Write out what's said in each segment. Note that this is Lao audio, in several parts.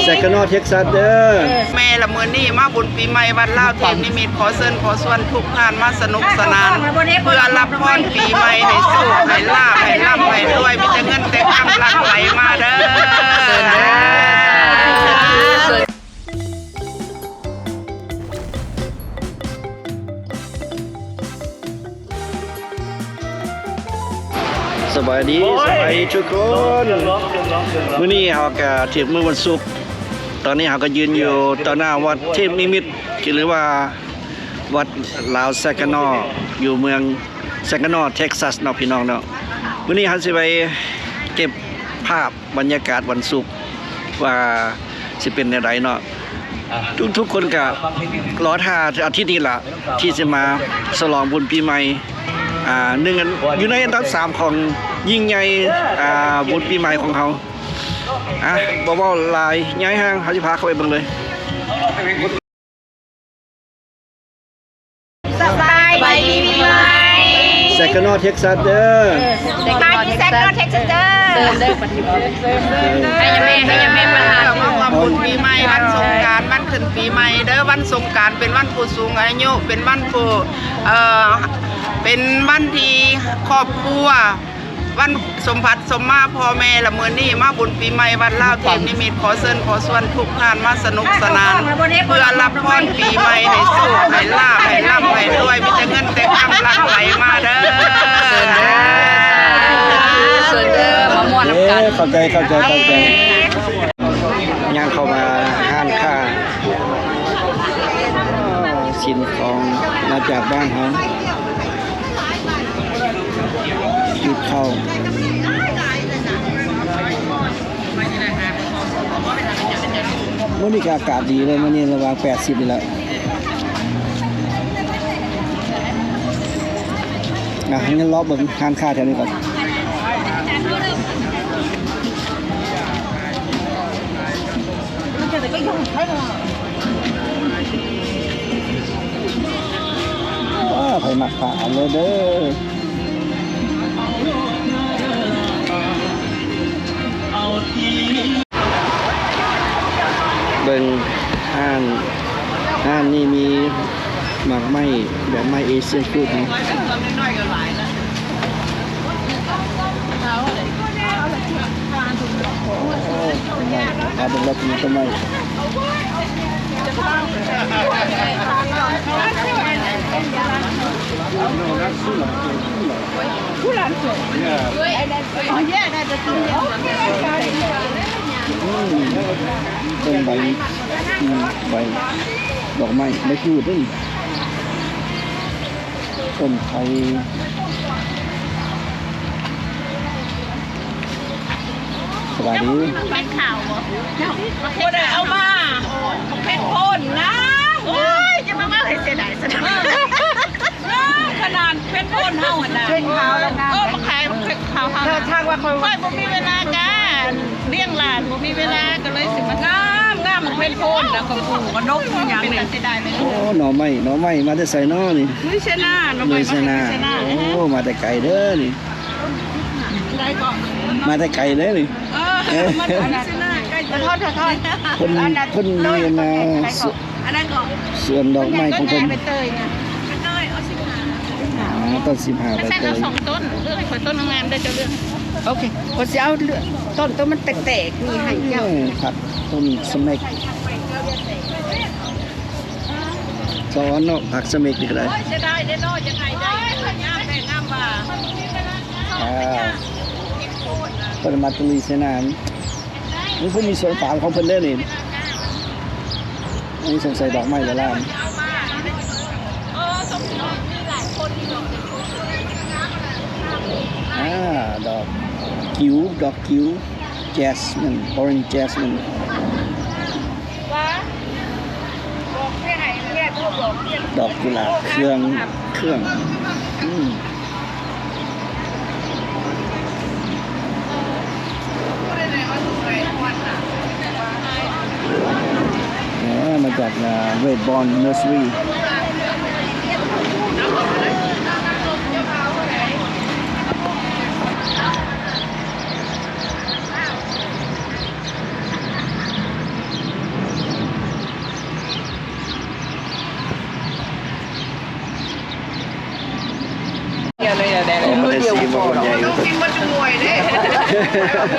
ແຊກກະນໍ ເທັກຊັສເດີ. ແມ່ລະ ມື້ນີ້ມາບຸນປີໃໝ່ວັດລາວເທບນິມິດ ຂໍເຊີນຂໍຊວນທຸກທ່ານມາສະໜຸກສະໜານ ເພື່ອຮັບພອນປີໃໝ່ ໃຫ້ໂຊກໃຫ້ລາບ ໃຫ້ລ່ຳໃຫ້ລວຍ ມີແຕ່ເງິນແຕ່ຄຳຫຼັ່ງໄຫຼມາເດີ. ສະບາຍດີ ໂອ້ຍ ສະບາຍດີທຸກຄົນ. ມື້ນີ້ເຮົາກະຖືກມື້ວັນສຸກ ຕອນນີ້ເຮົາກະຢືນຢູ່ຕໍ່ໜ້າວັດເທບນິມິດ ຫຼືວ່າວັດລາວແຊກກະນໍ ຢູ່ເມືອງແຊກກະນໍ ເທັກຊັສເນາະ ພີ່ນ້ອງເນາະ. ມື້ນີ້ເຮົາຊິໄປເກັບພາບ ບັນຍາກາດວັນສຸກວ່າຊິເປັນແນວໃດເນາະ. ທຸກໆຄົນກະລໍຖ້າອາທິດນີ້ລະ ທີ່ຈະມາສະຫຼອງບຸນປີໃໝ່ ອ່າ ໜຶ່ງອັນ ຢູ່ໃນອັນດັບສາມຂອງຍິ່ງໃຫຍ່ ອ່າ ບຸນປີໃໝ່ຂອງເຮົາ. ອ່ະ ບໍ່ເວົ້າຫຼາຍຍາຍຫ່າງ ເຮົາຊິພາເຂົ້າໄປເບິ່ງເລີຍ. ສະບາຍດີປີໃໝ່ ແຊກກະນໍ ເທັກຊັສເດີ. ສະບາຍດີ ແຊກກະນໍ ເທັກຊັສເດີ. ໃຫ້ຍາແມ່ ໃຫ້ຍາແມ່ປະທານ ມາຮ່ວມບຸນປີໃໝ່ ວັນສົງການ ວັນຂຶ້ນປີໃໝ່ເດີ. ວັນສົງການເປັນວັນຜູ້ສູງອາຍຸ ເປັນວັນຜູ້ ເອີ ເປັນວັນທີ່ຄອບຄົວ ວັນສົມບັດສົມມາພໍ່ແມ່ລະ. ມື້ນີ້ມາບຸນປີໃໝ່ວັດລາວເທບນິມິດ ຂໍເຊີນຂໍຊວນທຸກທ່ານມາສະໜຸກສະໜານ ເພື່ອຮັບພອນປີໃໝ່ ໃຫ້ໂຊກໃຫ້ລາບ ໃຫ້ລ່ຳໃຫ້ລວຍ ມີແຕ່ເງິນແຕ່ຄຳຫຼັ່ງໄຫຼມາເດີ. ເຊີນເດີ ເຊີນເດີ ມາມ່ວນນຳກັນ. ເອີ ເຂົ້າໃຈ ເຂົ້າໃຈ ເຂົ້າໃຈ. ຍ່າງເຂົ້າມາຮ້ານຄ້າ ສິ່ງຂອງມາຈາກບ້ານເຮົາ ກິນເຂົ້າ. ມື້ນີ້ກະອາກາດດີເລີຍ ມື້ນີ້ລະຫວ່າງແປດສິບນີ້ແຫຼະ. ອ່ະ ເຮົາເລາະເບິ່ງຮ້ານຄ້າແຖວນີ້ກ່ອນ. ວ້າວ ໃຜມັກຜ້າເອົາເລີຍເດີ. ເບິ່ງຮ້ານ ຮ້ານນີ້ມີໝາກໄມ້ ດອກໄມ້ເອເຊຍນຟຣຸດເນາະ. ໂອ້ ເອົາເບິ່ງລະ ມີຕົ້ນໄມ້. ເບິ່ງໃບ ອືມ ໃບດອກໄມ້ ໃບກູດເດ້. ຕົ້ນໄຜ່. ສະບາຍດີ. ເຜັດຂາວບໍ່? ບໍ່ໄດ້ເອົາມາ. ເຜັດໂພນນະ. ໂອ້ຍ ຢ່າມາເວົ້າໃຫ້ເສຍດາຍຊັ້ນ. ງາມຂະໜາດເຜັດໂພນເຮົາຫັ້ນນະ. ເຜັດຂາວແລ້ວງາມ. ເອີ ມາຂາຍເຜັດຂາວເຮົານະ. ຖ້າວ່າຂ້ອຍ ຂ້ອຍບໍ່ມີເວລາກະລ້ຽງຫຼານ ບໍ່ມີເວລາ ກະເລີຍຊິມາ. ງາມ ງາມ ເຜັດໂພນນະ ກະປູກະດົກອີ່ຫຍັງນີ້. ໂອ້ ໜໍ່ໄມ້ ໜໍ່ໄມ້ ມາແຕ່ໃສນໍນີ້? ລຸຍເຊນາ. ໜໍ່ໄມ້ມາແຕ່ໄສນະ? ໂອ້ ມາແຕ່ໄກເດີນີ້. ມາແຕ່ໄກເດີນີ້. ເອີ ມາແຕ່ເຊນາ ໃກ້ເຕີບ. ເພິ່ນ ເພິ່ນມີອັນນະ ສວນດອກໄມ້ຂອງເພິ່ນ. ອໍ ຕົ້ນສິບຫ້າ ໃບເຕີຍ. ເລືອກເອົາສອງຕົ້ນ ເລືອກໃຫ້ຂ້ອຍຕົ້ນງາມໆເດີ ເຈົ້າເລືອກ. ໂອເຄ ຂ້ອຍຊິເອົາຕົ້ນໂຕມັນແຕກໆນີ້ໃຫ້ເຈົ້າ. ເອີ ຜັກຕົ້ນສະເມັກ. ສອງອັນເນາະ ຜັກສະເມັກນີ້ກະໄດ້. ໂອ້ຍ ເສຍດາຍເດ້ເນາະ ຢາກໃຫ້ໄດ້ງາມແທ້ງາມວ່າ. ອ່າ ເພິ່ນມາຕະລຸຍໃສ່ນານ. ນີ້ເພິ່ນມີສວນຟາມຂອງເພິ່ນເດ້ນີ້. ອັນນີ້ສົງໄສດອກໄມ້ລະລານ. ອ່າ ດອກກິ້ວ ດອກກິ້ວ. Jasmine, orange jasmine. ດອກກຸຫຼາບເຄື່ອງ ເຄື່ອງ ອືມ. ເອີ ມາຈາກ ເອີ Red Barn Nursery.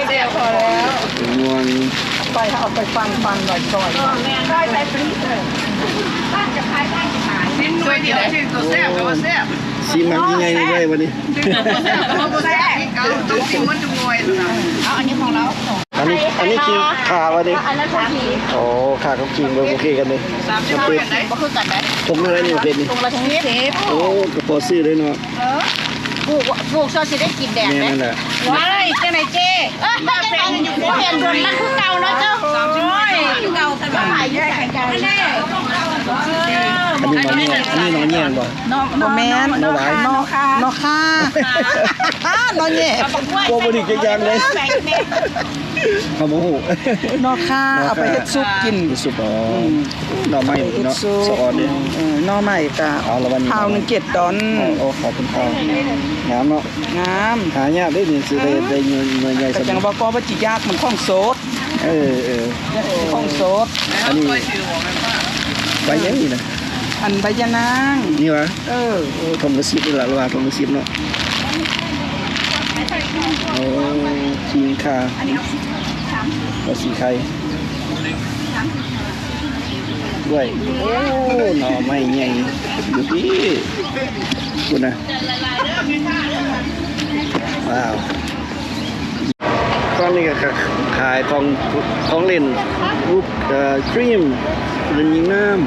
ແຊບພໍແລ້ວ ເປັນຫວ່າງ ໄປເອົາໄປປັ່ນໆ ໄວ້ຊອຍ ຊອຍໃສ່ປຣີດເດີ ບ້ານຈະຂາຍ ບ້ານຈະຂາຍ ເປັນໜ່ວຍດຽວ ຖືກຕົວແຊບກໍວ່າແຊບ ຊີມໝາກໃຫຍ່ໆ ນີ້ໄດ້ບໍ່ນີ້ ຖືກຕົວບໍ່ແຊບກໍບໍ່ແຊບ ຕ້ອງຊີມໝົດທຸກໜ່ວຍ ເອົາ ອັນນີ້ຂອງລາວ ອັນນີ້ ອັນນີ້ກິນຂາວະນີ້ ອັນນັ້ນຂາວຂີ ໂອ້ ຂາກັບຂີ ບໍ່ຄືກັນເດ້ ສາມສິບ ບໍ່ຄືກັນເດ້ ຖົງເທົ່າໃດນີ້ປະເພດນີ້ ຖົງລະສິບ ໂອ້ ກໍພໍຊື້ໄດ້ເນາະ ເອີ ປູກ ປູກຊ່ວງຊິໄດ້ກິນແດດ ແມ່ນແຫຼະ ວ້າຍ ຈັ່ງໃດເຈ້ ເອີ ເປັນ ເປັນຄົນລະຄືເກົ່າເນາະເຈົ້າ ໂອ້ຍ ຄືເກົ່າ ສະບາຍຢູ່ໃສກັນ ອັນນີ້ໜໍ່ແຍງ ອັນນີ້ໜໍ່ແຍງບໍ່? ໜໍ່ ບໍ່ແມ່ນ ໜໍ່ຫວາຍ ໜໍ່ ໜໍ່ຂ່າ ໜໍ່ແຍງ ບໍ່ ບໍ່ໄດ້ຈັກຢ່າງເລີຍ ເຮົາບໍ່ຮູ້ ໜໍ່ຂ່າ ເອົາໄປເຮັດຊຸບກິນ ເຮັດຊຸບ ອໍ ໜໍ່ໄມ້ເນາະ ສະອອນເດ້ ເອີ ໜໍ່ໄມ້ກະ ເອົາລະວັນນີ້ ຄາວໜຶ່ງເຈັດດອນ ໂອ້ ຂອບຄຸນຄ່ະ ງາມເນາະ ງາມ ຫາຍາກເດ້ນີ້ ຊິໄດ້ ໄດ້ໜ່ວຍໃຫຍ່ ກະຈັ່ງວ່າກໍວ່າຊິຢາກ ມັນຂອງສົດ ເອີ ເອີ ຂອງສົດ ອັນນີ້ໃບຫຍັງນີ້ນະ? ອັນໃບຍານາງ ນີ້ຫວາ? ເອີ ໂອ້ ຖົງລະສິບນີ້ລະ ລະວ່າຖົງລະສິບເນາະ ໂອ້ ຂີງຂ່າ ລະສີໄຂ່ ດ້ວຍ ໂອ້ ໜໍ່ໄມ້ໃຫຍ່ຢູ່ພີ້ ພຸ້ນນະ ວ້າວ. ຕອນນີ້ກໍຂາຍຂອງ ຂອງຫຼິ້ນ ຮູບ ເອີ ຄຣີມ ເປັນຍິງນ້ຳ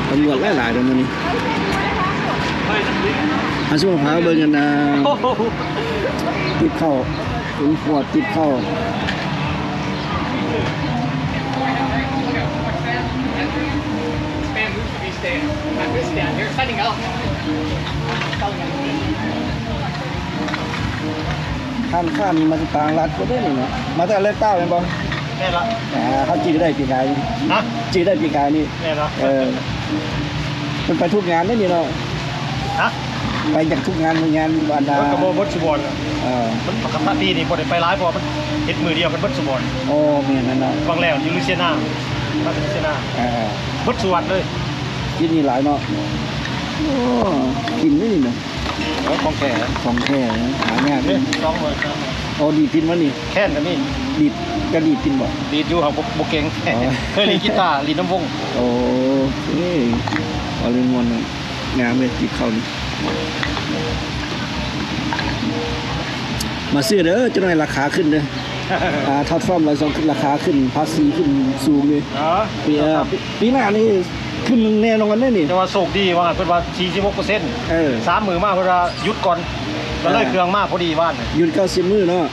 ຕຳຫຼວດຫຼາຍໆເດ້ມື້ນີ້ ເຮົາຊິມາພາເບິ່ງກັນນະ ຕິບເຂົ້າ ເປັນຂວດຕິບເຂົ້າ ຮ້ານຄ້ານີ້ມາຈາກຕ່າງລັດເບິດເດ້ນີ້ເນາະ ມາແຕ່ແລນຕາແມ່ນບໍ່? ແມ່ນລະ ອ່າ ເຮົາຈື່ໄດ້ປີກາຍນີ້ ຮະ? ຈື່ໄດ້ປີກາຍນີ້ ແມ່ນລະ ເອີ ເພິ່ນໄປທຸກງານເດ້ນີ້ເນາະ ຮະ? ໄປຈາກທຸກງານ ງານອັນນ່າ ເອີ ກໍບໍ່ເບິດສູ່ບ່ອນ ເອີ ມັນ ປົກກະຕິນີ້ບໍ່ໄດ້ໄປຫຼາຍ ເພາະວ່າມັນເຮັດມື້ດຽວກັນເບິດສູ່ບ່ອນ ໂອ້ ແມ່ນແລ້ວເນາະ ຫວ່າງແລ້ວຢູ່ລຸເຊຍນາ ມາຈາກລຸເຊຍນາ ເອີ ເບິດສູ່ວັດເລີຍ ກິນນີ້ຫຼາຍເນາະ ໂອ້ ກິນນີ້ນະ ເອີ ຂອງແທ້ ຂອງແທ້ ຫາຍາກເດ້ ສອງໜ່ວຍ ສາມໜ່ວຍ ໂອ້ ດີດພິນບໍ່ນີ້ ແຄນກໍມີ ດີດ ຈະດີດພິນບໍ່? ດີດຢູ່ ເຮົາບໍ່ ບໍ່ເກັ່ງ ອໍ ເຄີຍຫຼິ້ນກີຕາ ຫຼິ້ນນຳວົງ ໂອ້ ເອີ ເອົາຫຼິ້ນມ່ວນ ງາມເລີຍ ຕິບເຂົ້ານີ້ ມາຊື້ເດີ ຈັກໜ່ອຍລາຄາຂຶ້ນເດີ ອ່າ ທາດຟອມລາຄາຂຶ້ນ ພາສີຂຶ້ນສູງເລີຍ ເອີ ປີ ເອີ ປີ ປີໜ້ານີ້ຂຶ້ນແນ່ນອນເດ້ນີ້ ແຕ່ວ່າໂຊກດີວ່າ ເພິ່ນວ່າສີ່ສິບຫົກເປີເຊັນ ເອີ ສາມມື້ມາເພິ່ນວ່າຢຸດກ່ອນ ກໍເລີຍ ອ່າ ເຄື່ອງມາພໍດີວານ ຢຸດເກົ້າສິບມື້ເນາະ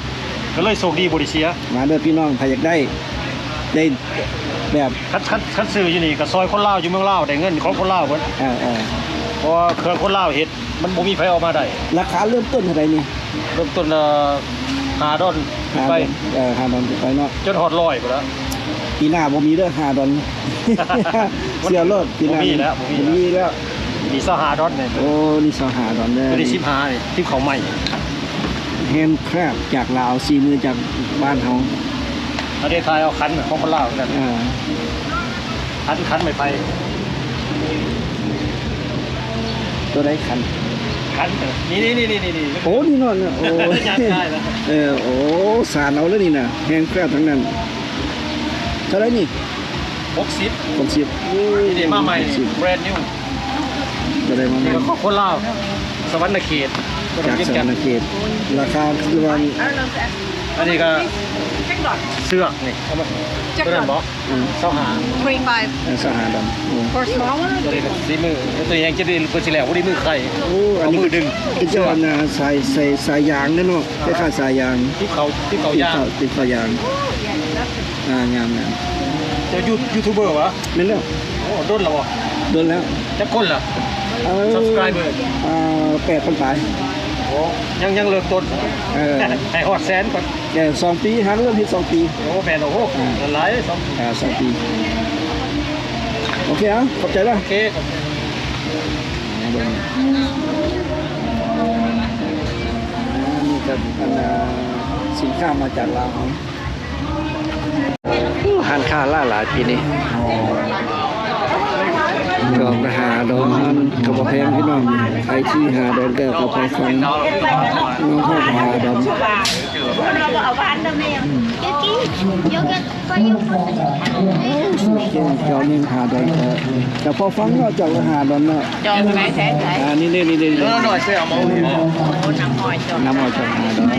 ກໍເລີຍໂຊກດີບໍ່ໄດ້ເສຍ ມາເດີພີ່ນ້ອງ ໃຜຢາກໄດ້ ໄດ້ແບບ ຄັນ ຄັນ ຄັນຊື້ຢູ່ນີ້ກໍຊ່ອຍຄົນລາວຢູ່ເມືອງລາວ ໄດ້ເງິນຂອງຄົນລາວເບິດ ເອີ ເອີ ເພາະວ່າເຄື່ອງຄົນລາວເຮັດ ມັນບໍ່ມີໃຜເອົາມາໄດ້ ລາຄາເລີ່ມຕົ້ນເທົ່າໃດນີ້? ເລີ່ມຕົ້ນ ເອີ ຫ້າດອນຂຶ້ນໄປ ຫ້າດອນ ເອີ ຫ້າດອນຂຶ້ນໄປເນາະ ຈົນຮອດຮ້ອຍພຸ້ນລະ ປີໜ້າບໍ່ມີເດີ ຫ້າດອນ ເຊື່ອໂລດ ປີໜ້າບໍ່ມີແລ້ວ ບໍ່ມີແລ້ວ ມີຊາວຫ້າດອນນີ້ ໂອ້ ນີ້ຊາວຫ້າດອນເດີ ໂຕນີ້ສິບຫ້ານີ້ ຕິບເຂົ້າໃໝ່ ແຮນຄຣາຟຈາກລາວ ສີມືຈາກບ້ານເຮົາ ເຮົາໄດ້ຖ່າຍເອົາຂັນຂອງຄົນລາວຄືກັນ ອ່າ ຂັນ ຂັນໄມ້ໄຜ່ ຕົວໃດຂັນ? ຂັນ ນີ້ໆໆໆ ໂອ້ ນີ້ເນາະ ໂອ້ ເອີ ໂອ້ ສານເອົາເລີຍນີ້ນະ ແຮນຄຣາຟທັງນັ້ນ ເທົ່າໃດນີ້? ຫົກສິບ ຫົກສິບ ໂອ້ຍ ນີ້ມາໃໝ່ ຫົກສິບ brand new ກໍໄດ້ມາໃໝ່ ຂອງຄົນລາວ ສະຫວັນນະເຂດ ຈາກສະຫວັນນະເຂດ ລາຄາຄືວ່າ ອັນນີ້ກໍເຊືອກນີ້ ເອົາມາ ຕົວນັ້ນບໍ່? ອືມ ຊາວຫ້າ twenty-five ເອີ ຊາວຫ້າດອນ ໂອ້ for small one ຕົວນີ້ກໍສີມື ຕົວນີ້ແຮງຈະໄດ້ເປີດຊິແລ້ວ ບໍ່ໄດ້ມືໄຂ່ ໂອ້ ອັນນີ້ ເອົາມືດຶງ ເຈົ້າອັນນ່າ ສາຍ ສາຍ ສາຍຢາງເດ້ເນາະ ຄ້າຍໆສາຍຢາງ ຕິບເຂົ້າ ຕິບເຂົ້າຢາງ ຕິບເຂົ້າ ຕິບເຂົ້າຢາງ ອ່າ ງາມໆ ເຈົ້າຢູ ຢູທູບເບີຫວາ? ແມ່ນແລ້ວ ໂອ້ ດົນແລ້ວບໍ່? ດົນແລ້ວ ຈັກຄົນລະ? ເອີ subscriber ອ່າ ແປດພັນປາຍ ໂອ້ ຍັງ ຍັງເລີ່ມຕົ້ນ ເອີ ໃຫ້ຮອດແສນກ່ອນ ແຕ່ສອງປີ ຫາເລີ່ມເຮັດສອງປີ ໂອ້ ແມ່ນ ໂອ້ໂຫ ອ່າ ຫຼາຍ ສອງປີ ອ່າ ສອງປີ ໂອເຄ ເອົາ ຂອບໃຈເດີ ໂອເຄ ເບິ່ງ ອ່າ ນີ້ກໍ ອັນນ່າ ສິນຄ້າມາຈາກລາວເຮົາ. ໂອ້ ຮ້ານຄ້າຫຼາຍໆປີນີ້ ກໍໄປຫາດອນ ກໍບໍ່ແພງພີ່ນ້ອງ ໄປທີ່ຫາດອນ ກໍເຂົ້າໄປຝັ່ງນ້ອງຮອດຫາດອນ ເຈົ້ານີ້ຫາດອນ ກໍ ກໍພໍຟັງເນາະ ຈອກລະຫາດອນເນາະ ຈອກໄປໃສໃສ ອ່າ ນີ້ເດ້ ນີ້ເດ້ ນີ້ເດ້ ນ້ຳອ້ອຍຈອກ ນ້ຳອ້ອຍຈອກຫາດອນ.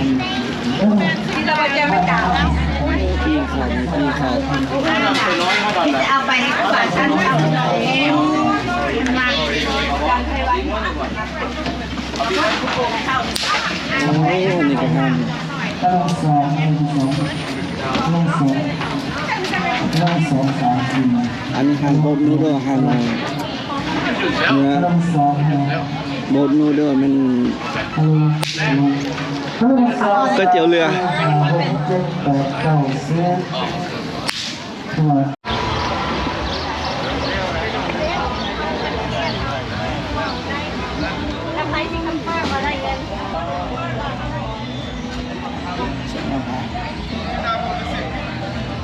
ອັນນີ້ຮ້ານໂບດນູເດີ ຮ້ານເນື້ອ ໂບດນູເດີ ແມ່ນກ໋ວຍຕຽວເຮືອ.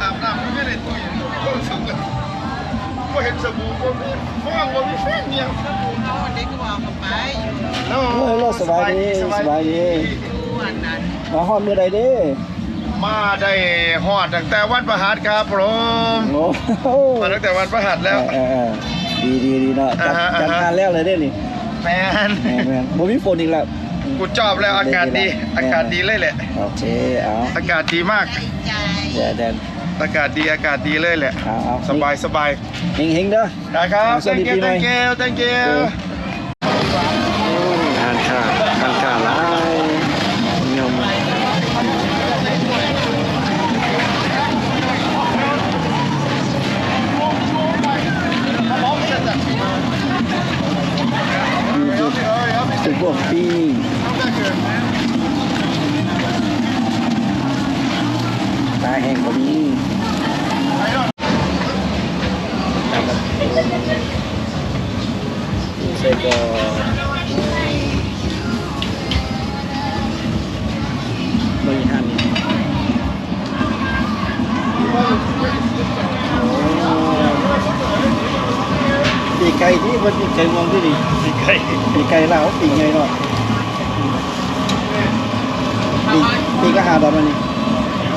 ອາບນ້ຳຢູ່ໃນຕູ້ ບໍ່ເຫັນສະບູ ບໍ່ມີຟອງ ບໍ່ມີແຟງຫຍັງ. ໂອ້ ເດັກວ່າກໍໄປຢູ່. ໂອ້ ສະບາຍດີ ສະບາຍດີ ສະບາຍດີ. ມາຮອດມື້ໃດເດ້? ມາໄດ້ຮອດຕັ້ງແຕ່ວັນພະຫັດຄັບຜົມ. ໂອ້ ມາຕັ້ງແຕ່ວັນພະຫັດແລ້ວ. ເອີໆ ດີໆໆເນາະ ຈັດ ຈັດງານແລ້ວເລີຍເດ້ນີ້. ແມ່ນ ແມ່ນໆ ບໍ່ມີຝົນອີກແລ້ວ. ກູຈອບແລ້ວ ອາກາດດີ ອາກາດດີເລີຍແຫຼະ. ໂອເຄ ເອົາ ອາກາດດີມາກ. ແດດ ອາກາດດີ ອາກາດດີເລີຍແຫຼະ. ເອົາໆ ສະບາຍ ສະບາຍ ເຮັງໆເດີ. ໄດ້ຄັບ thank you thank you thank you. ຮ້ານຄ້າ ຮ້ານຄ້າຫຼາຍ ຍອມ ມີແຕ່ພວກປີ້ງ ປາແຫ້ງກໍມີ. ໃສ່ກໍບໍລິຫານນີ້ ໂອ້ ປີກໄກ່ທີ່ເພິ່ນ ປີກໄກ່ງວງທີ່ນີ້ ປີກໄກ່ ປີກໄກ່ລາວ ປີກໃຫຍ່ເນາະ. ປີກ ປີກລະຫ້າດອນ ອັນນີ້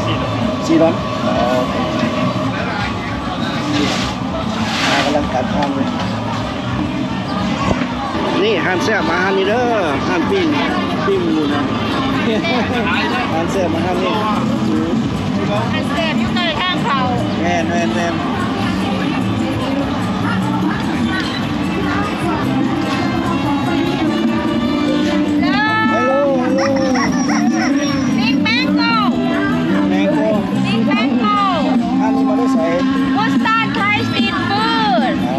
ສີ່ດອນ ສີ່ດອນ. ອໍ ກຳລັງກັດທາງຢູ່. ນີ້ຮ້ານແຊບ ມາຮ້ານນີ້ເດີ ຮ້ານປີ້ງ ປີ້ງໝູນະ ຮ້ານແຊບ ມາຮ້ານນີ້. ອືມ ຮ້ານແຊບຢູ່ໃກ້ທາງເຂົ້າ. ແມ່ນໆໆ. Hello, hello. Big mango. Mango. Big mango. ອັນນີ້ມາແຕ່ໃສ? Busan Thai street food. ອໍ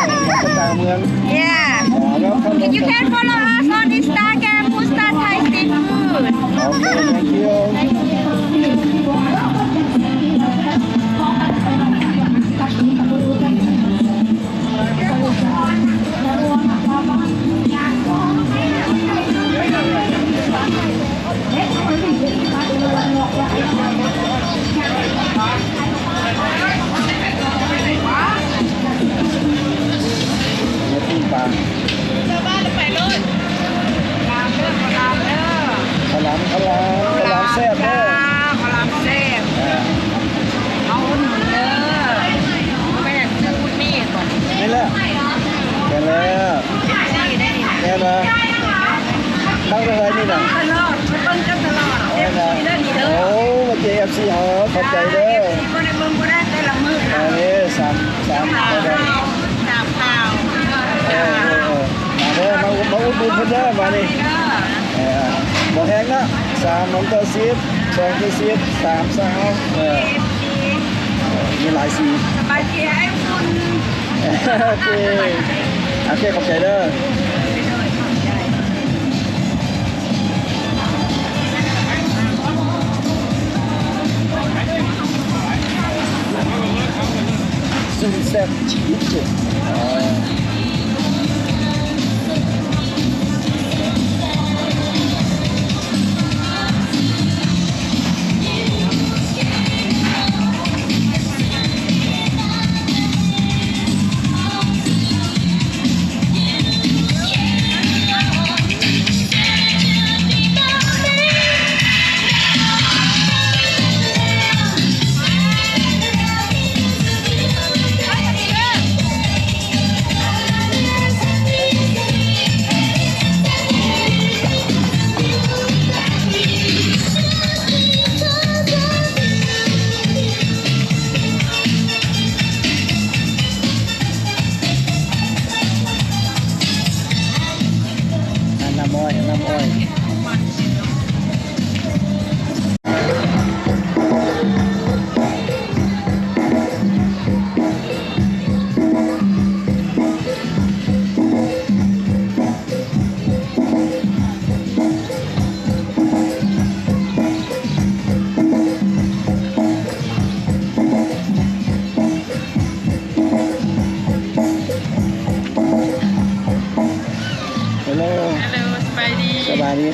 ມາຈາກຕ່າງເມືອງ. Yeah. ອໍ ແລ້ວ You can follow us on Instagram, Busan Thai street food. Okay, thank you. Thank you. ປີ້ງປາ ເຈົ້າບ້ານໄປໂລດ. ເຂົ້າຫຼາມ ເຂົ້າຫຼາມ ເຂົ້າຫຼາມແຊບເດີ ເຂົ້າຫຼາມແຊບ. ອ່າ ເຮົາອຸດໜູນເດີ ແມ່ນຊື້ບຸນມີດບໍ່? ແມ່ນແລ້ວ ແມ່ນແລ້ວ ເອັຟຊີໄດ້ນີ້ ແມ່ນແລ້ວ ຕັ້ງແຕ່ໃສນີ້ນະ? ຕະຫຼອດ ເບິ່ງກັນຕະຫຼອດ ແມ່ນແລ້ວ ເອັຟຊີເດີນີ້ເດີ. ໂອ້ ມາເຈີເອັຟຊີເຮົາ ຂອບໃຈເດີ ເອັຟຊີບໍ່ໄດ້ເບິ່ງບໍ່ໄດ້ແຕ່ລະມື້ນະ. ອັນນີ້ສາມ ສາມ ສາມຂ່າວ ເອີ ເອີ ເອີ ມາເດີ ມາ ມາອຸດໜູນເພິ່ນເດີ ມານີ້ ເດີ. ເອີ ບໍ່ແພງເນາະ ສາມ ໜຶ່ງຕໍ່ສິບ ສອງຕໍ່ສິບ ສາມ ຊາວ ເອີ ມີຫຼາຍສີ. ສະບາຍດີອ້າຍບຸນ. ໂອເຄ ໂອເຄ ຂອບໃຈເດີ. ຊຸນແຊບຈີບເຈັດ.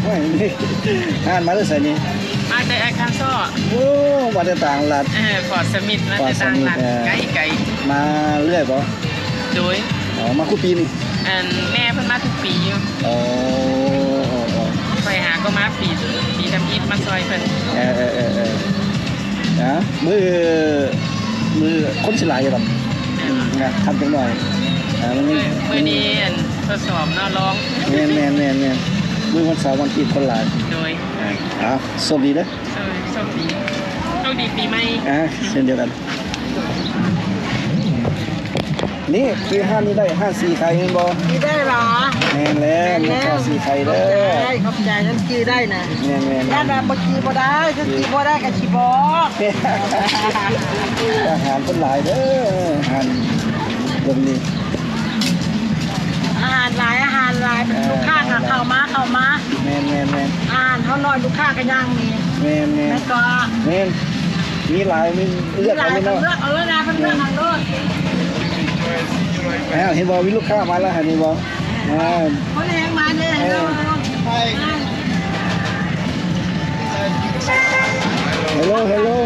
ໂອ້ຍ ຮ້ານມາແຕ່ໃສນີ້? ມາແຕ່ແອັກຄັນຊໍ. ໂອ້ ມາແຕ່ຕ່າງລັດ. ເອີ ພໍດສະມິດ ມາແຕ່ຕ່າງລັດ ພໍດສະມິດ ເອີ ໄກໆ. ມາເລື້ອຍບໍ່? ໂດຍ. ອໍ ມາຄູ່ປີນີ້? ອັນ ແມ່ເພິ່ນມາທຸກປີຢູ່. ໂອ້ ໂອ້ ໂອ້ ຂ້ອຍຫາກໍມາປີ ປີທຳອິດ ມາຊ່ອຍເພິ່ນ. ເອີ ເອີ ເອີ ເອີ ນະ ມື້ ມື້ຄົນຊິຫຼາຍຢູ່ດອກ. ເອີ ນະ ຄ່ຳຈັກໜ້ອຍ. ເອີ ມື້ ມື້ນີ້ອັນ ທົດສອບເນາະ ລອງ. ແມ່ນໆໆໆ ມື້ວັນເສົາວັນອາທິດຄົນຫຼາຍ. ໂດຍ. ອ່າ ເອົາ ໂຊກດີເດີ. ເອີ ໂຊກດີ ໂຊກດີປີໃໝ່. ອ່າ ເຊັ່ນດຽວກັນ. ນີ້ຈື່ຮ້ານນີ້ໄດ້ ຮ້ານສີໄຄແມ່ນບໍ່? ຈື່ໄດ້ຫວາ? ແມ່ນແລ້ວ ແມ່ນແລ້ວ ຂໍສີໄຄເດີ. ຂອບໃຈ ຂອບໃຈ ຈັ່ງຈື່ໄດ້ນະ. ແມ່ນໆໆ ຢ້ານວ່າບໍ່ຈື່ບໍ່ໄດ້ ຄືຈື່ບໍ່ໄດ້ກໍຊິບອກ. ອາຫານເພິ່ນຫຼາຍເດີ ອາຫານເບິ່ງນີ້ ອາຫານຫຼາຍ ອາຫານຫຼາຍ. ເອີ ລູກຄ້າກໍເຂົ້າມາ ເຂົ້າມາ. ແມ່ນໆໆ ອາຫານເຮົານ້ອຍ ລູກຄ້າກໍຍັງມີ. ແມ່ນໆ ແມ່ນກໍ ແມ່ນ ມີຫຼາຍ ມີເລືອກເອົາເລີຍເນາະ. ເລືອກເອົາເລີຍນະ ເພິ່ນເລືອກເອົາໂລດ. ອ້າວ ເຫັນບໍ່ ມີລູກຄ້າມາແລ້ວ ເຫັນບໍ່? ອ່າ ຄົນແຮງມາເດ້. ເອີ ເອີ Hello, hello.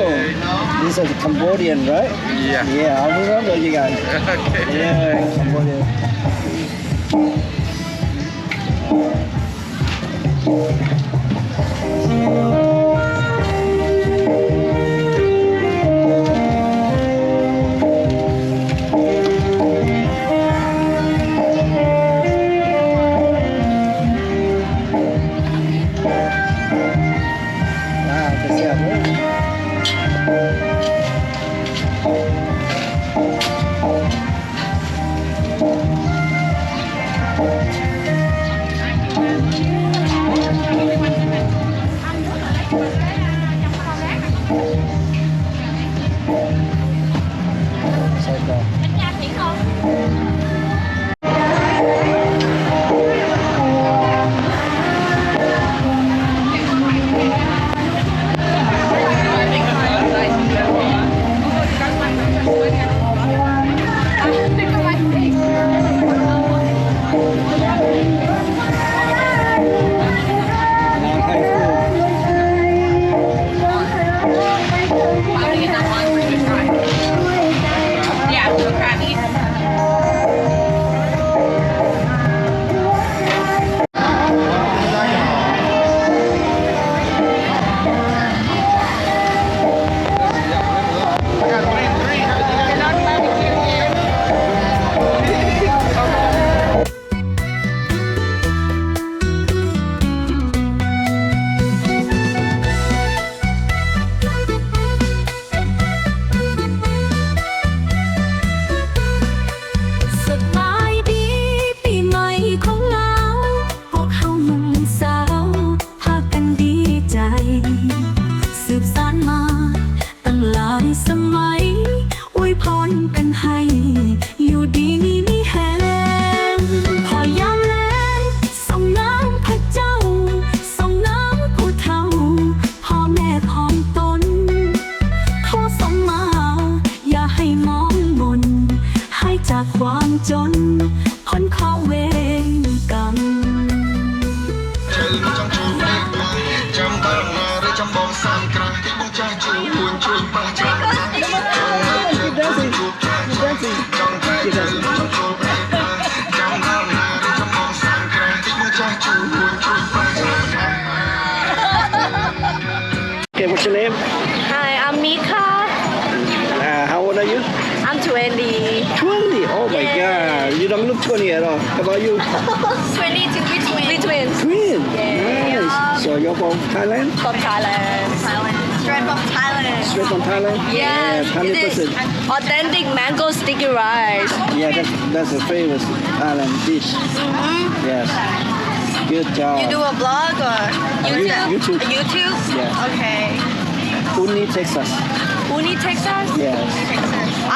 This is Cambodian, right? Yeah. Yeah, I remember you guys. Okay. Yeah, Cambodian. ອ່າ ເປັນແຊບເລີຍ. ໃສ່ຕໍ່. ສະບາຍດີປີໃໝ່ຂອງລາວ ພວກເຮົາໜຸ່ມສາວພາກັນດີໃຈ ສືບສານມາຕັ້ງຫຼາຍສະໄໝ ອວຍພອນກັນໃຫ້ຢູ່ດີມີແຮງ. ພໍຍາມແລງ ສ່ອງນາມພະເຈົ້າ ສົ່ງນາມຜູ້ເຖົ້າ ພໍ່ແມ່ຂອງຕົນ ຂໍສົ່ງມາ ຢ່າໃຫ້ມອງມົນ ຫາຍຈາກຄວາມຈົນ ພົ້ນຂອງເວນກຳ. ເຄ what's your name? Hi, I'm Mika. Uh, how old are you? I'm twenty. Twenty? Oh my God. You don't look twenty at all. How about you? Twenty-two. We twins. We twins? Twins? Yeah. Nice. So you're from Thailand? From Thailand. Thailand. Straight from Thailand. Straight from Thailand? Yes, yes, hundred percent. Authentic mango sticky rice. Yeah, that's, that's a famous Thailand dish. Mm-hmm. Yes. Good job. You do a vlog or you, YouTube? YouTube. YouTube? Yes. Okay. Puni, Texas. Puni, Texas? Yes.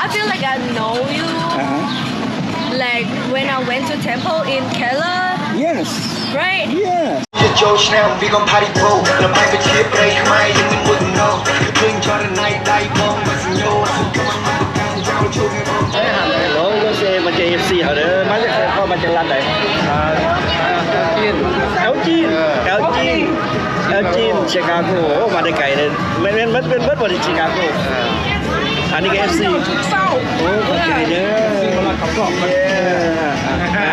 I feel like I know you. Uh-huh. Like when I went to temple in Kerala. Yes. Right? Yes. ເຮົາເສມາເຈເອັຟຊີເຮົາເດີ ມາຈາກໃສ ເຂົ້າມາຈາກລັດໃດ? ອ່າ ແຖວຈີນ ແຖວຈີນ ເອີ ແຖວຈີນ. ກາໂກ ໂອ້ ມາແຕ່ໄກເລີຍ ແມ່ນ ແມ່ນ ແມ່ນ ແມ່ນເບິດບໍ່ທີ່ຊິກາໂກ? ເອີ ອັນນີ້ກໍເອັຟຊີ ໂອ້ ຂອບໃຈເດີ ເອີ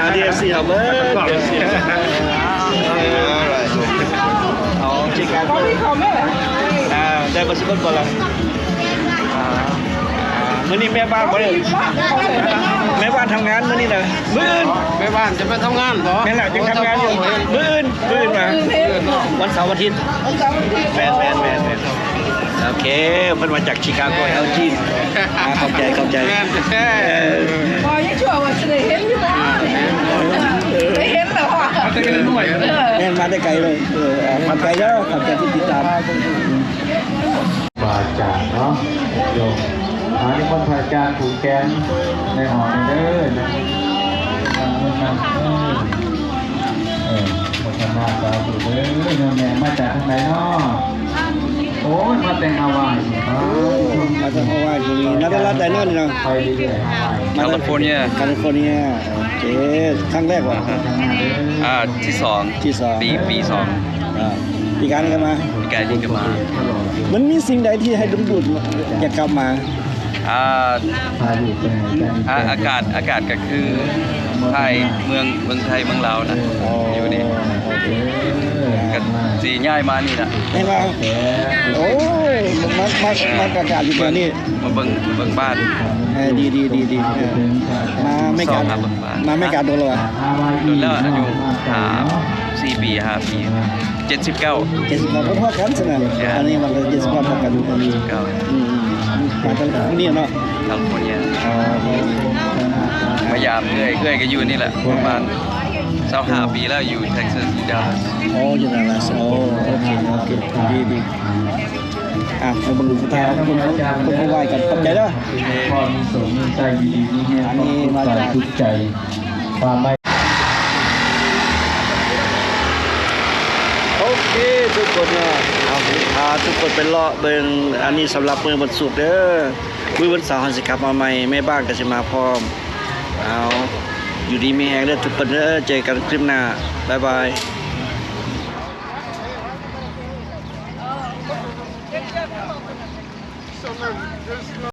ອັນນີ້ເອັຟຊີເຮົາເບິດ ເອັຟຊີ ເອີ ອາ ໄດ້ມາຊິເບິດບໍ່ລະ? ມື້ນີ້ແມ່ບ້ານບໍ່ໄດ້ ແມ່ບ້ານທຳງານມື້ນີ້ນະ ມື້ອື່ນ ແມ່ບ້ານຈະໄປທຳງານບໍ່? ແມ່ນລະ ຍັງທຳງານຢູ່ ມື້ອື່ນ ມື້ອື່ນມາ ວັນເສົາວັນອາທິດ ແມ່ນໆໆໆ ໂອເຄ ເພິ່ນມາຈາກຊິກາໂກ ແອວຈີນ ອາ ຂອບໃຈ ຂອບໃຈ ແມ່ນແທ້ ເອີ ບໍ່ ຍັງຊົ່ວວ່າຊິໄດ້ເຫັນຢູ່ບໍ່ ໄດ້ເຫັນແລ້ວ ແມ່ນ ມາແຕ່ໄກເລີຍ ເອີ ຂອບໃຈເດີ ຂອບໃຈທີ່ຕິດຕາມ. ບາອາຈານເນາະ ໂຍມ ອັນນີ້ເພິ່ນພະອາຈານຜູກແຂນໃນຫ້ອງນີ້ເດີ ເອີ ໂມທະນາສາທຸເດີ ໂຍມແມ່ມາຈາກທາງໃດເນາະ? ໂອ້ຍ ມາແຕ່ຮາວາຍ ໂອ້ ມາແຕ່ຮາວາຍ ນີ້ ນັດລັດໃດເນາະນີ້ເນາະ? ໄປເລື້ອຍໆ ຮາວາຍ ຄາລິຟໍເນຍ ຄາລິຟໍເນຍ ໂອເຄ ຄັ້ງແລກບໍ່? ອ່າ ທີສອງ ທີສອງ ປີ ປີສອງ ອ່າ ປີກາຍນີ້ກໍມາ ປີກາຍນີ້ກໍມາ ມັນມີສິ່ງໃດທີ່ໃຫ້ດຶງດູດຢາກກັບມາ? ອ່າ ອາ ອາກາດ ອາກາດກໍຄືໄທ ເມືອງ ເມືອງໄທ ເມືອງລາວນະ ອໍ ຢູ່ນີ້ ໂອເຄ ກໍຊິຍ້າຍມານີ້ລະ ແມ່ນບໍ່? ໂອ້ ມັກ ມັກ ມັກອາກາດຢູ່ແຖວນີ້ ມາເບິ່ງ ເບິ່ງບ້ານ ເອີ ດີໆໆໆ ເອີ ມາອາເມລິກາ ມາອາເມລິກາດົນແລ້ວຫວາ? ດົນແລ້ວ ອາຍຸຫ້າ ສີ່ປີ ຫ້າປີ ເຈັດສິບເກົ້າ ເຈັດສິບເກົ້າ ເພິ່ນຮອດກັນຊັ້ນນະ ອັນນີ້ມັນກໍເຈັດສິບເກົ້າ ເທົ່າກັນ ເຈັດສິບເກົ້າ ອືມ ມາຕັ້ງແຕ່ນີ້ເນາະ ຄາລິຟໍເນຍ ອໍ ມາຢາມເອື້ອຍ ເອື້ອຍກໍຢູ່ນີ້ແຫຼະ ປະມານຊາວຫ້າປີແລ້ວ ຢູ່ເທັກຊັສ ຢູ່ດາລັສ ອໍ ຢູ່ດາລັສ ໂອເຄ ໂອເຄ ດີໆ ອ່ະ ມາເບິ່ງສຸດທ້າຍ ເພິ່ນ ເພິ່ນໄຫວ້ກັນ ຂອບໃຈເດີ ຂໍມີໂຊກມີໄຊ ຢູ່ດີມີແຮງ ອັນນີ້ມາຈາກ ຄວາມສຸກໃຈ ຄວາມໄມ ໂອເຄ ທຸກຄົນເນາະ ເອົາ ພາທຸກຄົນໄປເລາະເບິ່ງ ອັນນີ້ສຳລັບມື້ວັນສຸກເດີ ມື້ວັນເສົາເຮົາຊິກັບມາໃໝ່ ແມ່ບ້ານກໍຊິມາພ້ອມ ເອົາ ຢູ່ດີມີແຮງເດີທຸກຄົນເດີ ເຈີກັນຄລິບໜ້າ ບາຍບາຍ.